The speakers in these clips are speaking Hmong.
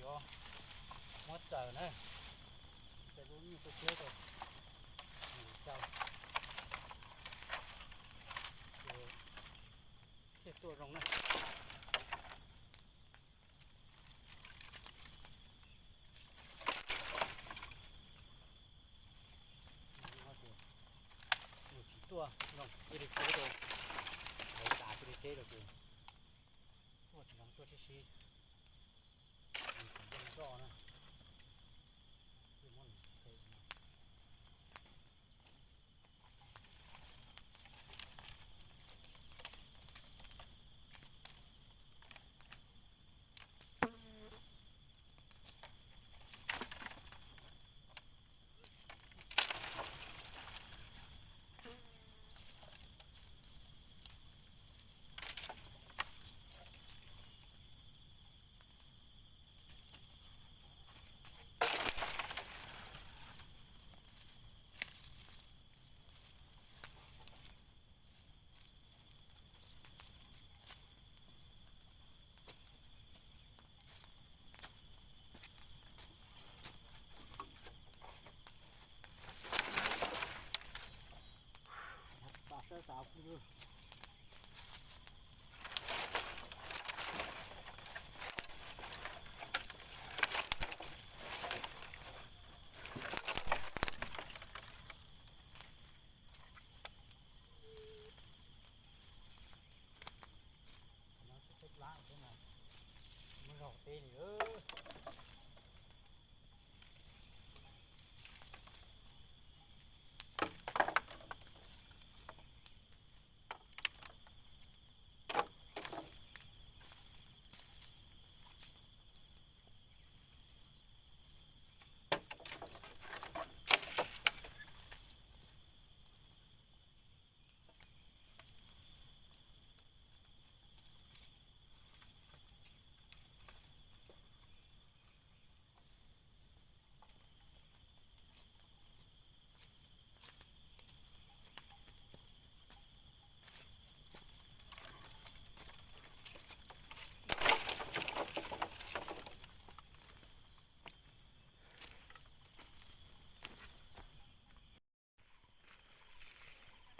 Muab txaws na, txaws lub nyuj tuaj pliab rau, txaws, ces thiaj tuaj zoo na. Nws tsis tuaj zoo, cia li tsev rau, lawv tas cia li tsev rau ces tuaj tsis zoo, tuaj sib sib, nws tsis zoo zoj na.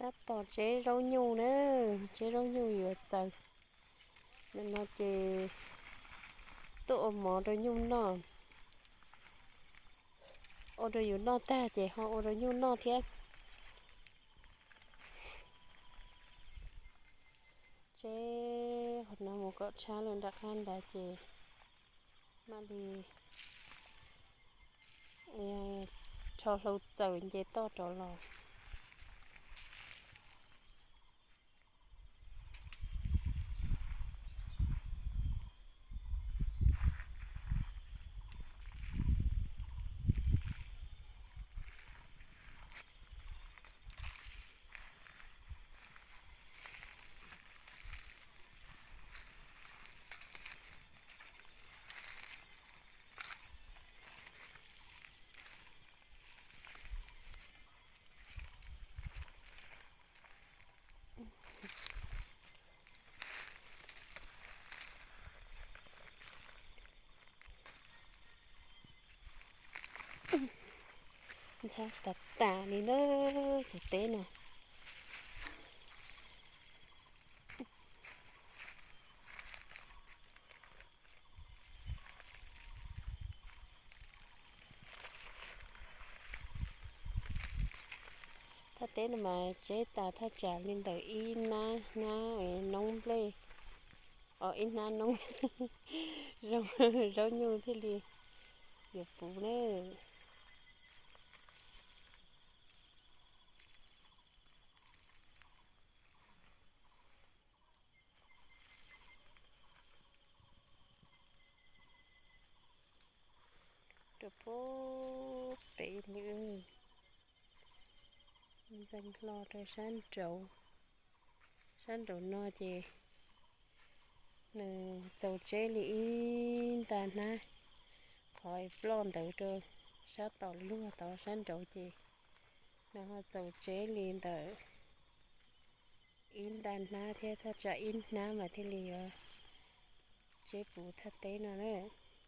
Tab tom tseb zaub nyuj na, tseb zaub nyuj yuav txaws. Nim no ces tuaj ua mov rau nyuj noj, ua rau yus noj tag ces ho ua rau nyuj noj thiab. Tseb qhov no mus kom tshab lawm nram qab nrad ces mam li rho hlau txaws nce toj rov los. Ntxhab tas tas li na, tus teb no. Thaj teb no mas tseb tas thaj tsam li ntawm ib hnab, hnab noob nplej, o ib hnab noob zoo zaub nyuj thiaj li yuav puv na. Rau pem li, ntxeev hlo rau sab nraud, sab nraud no ces nws txaus tseb li ib nta hnab, qhov ploj ntawd rau sab tom luag tod sab nraud ces nws ho txaus tseb li ntawm ib nta hnab thiab thaj tsam ib hnab mas thiaj li yuav tseb puv thaj teb no na.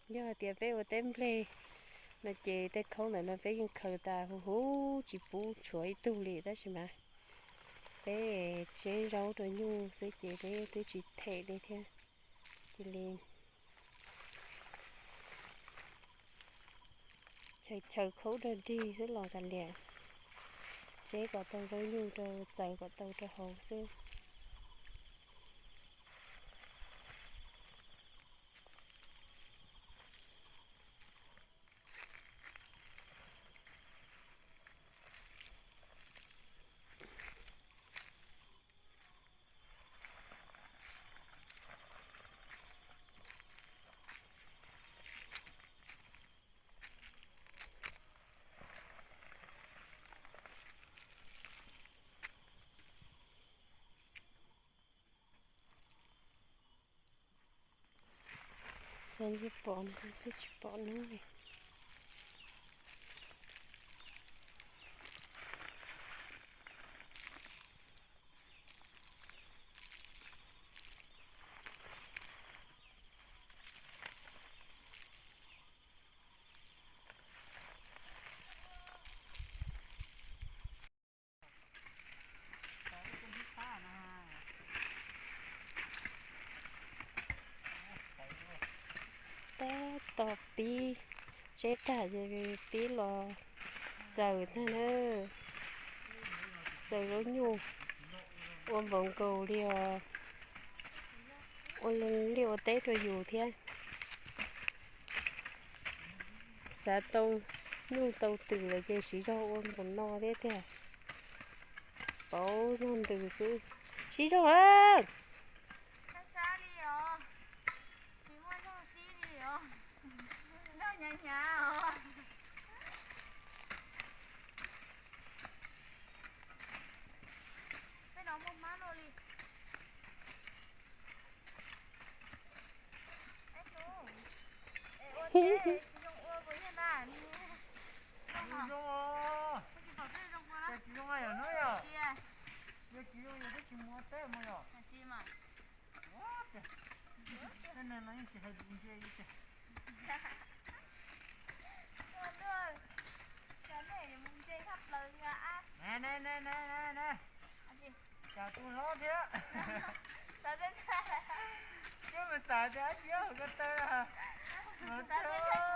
Yog hais tias peb ua teb nplej no ces tej khaub ntawm no peb yeej khaws tas huv huv tsis pub tshuav ib tug li, tab sis mas peb tseb zaub rau nyuj xwb ces peb twb tsis them li thiab. Cia li chaw chaw khaub dog dig xwb los tas li, tseb kom tau zaub nyuj rau, txaws kom tau rau hauv xwb. Xav ntsia pom no xwb tsis pom nub li. Tab tom pib tseb tag ces pib los txaws tag na. Txaws zaub nyuj ua npaum nkaus li os, ua liaj ua teb rau yus thiab. Xav tau nyuj tau twm lawm ces siv zog ua npaum no thiab tiag. Pauv zog ntws xwb. Siv zog lawm. Cas tus hlob thiab. Twb mus xav tias dab tsi hauv ko taw, hauv ko taw.